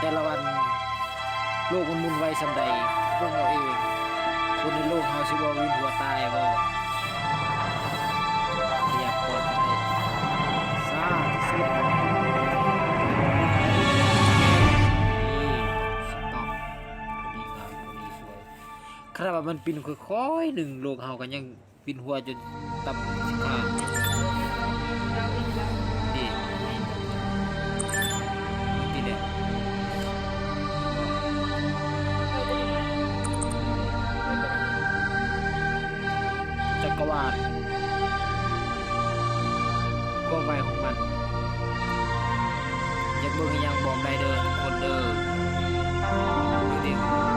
ແຕ່ລະວັນໂລກມັນໝຸ່ນໄວສ່ຳໃດ ເບິ່ງເອົາເອງ. ຄົນໃນໂລກເຮົາຊິບໍ່ວິນຫົວຕາຍບໍ່? ພະຍາກອນກໍໄດ້ ຊ້າທີ່ສຸດ. ນີ້ ສະຕັອບ ພໍດີງາມ ພໍດີສວຍ. ຂະໜາດວ່າມັນປິ່ນຄ່ອຍໆໜຶ່ງ ໂລກເຮົາກໍຍັງ ປິ່ນຫົວຈົນຕ່ຳສິຂາ. ນີ້ ນີ້ແຫຼະ ຈັກກະວານ ຄວາມໄວຂອງມັນ. ຢາກເບິ່ງອີ່ຫຍັງບອກໄດ້ເດີທຸກຄົນເດີ. ເບິ່ງເດ້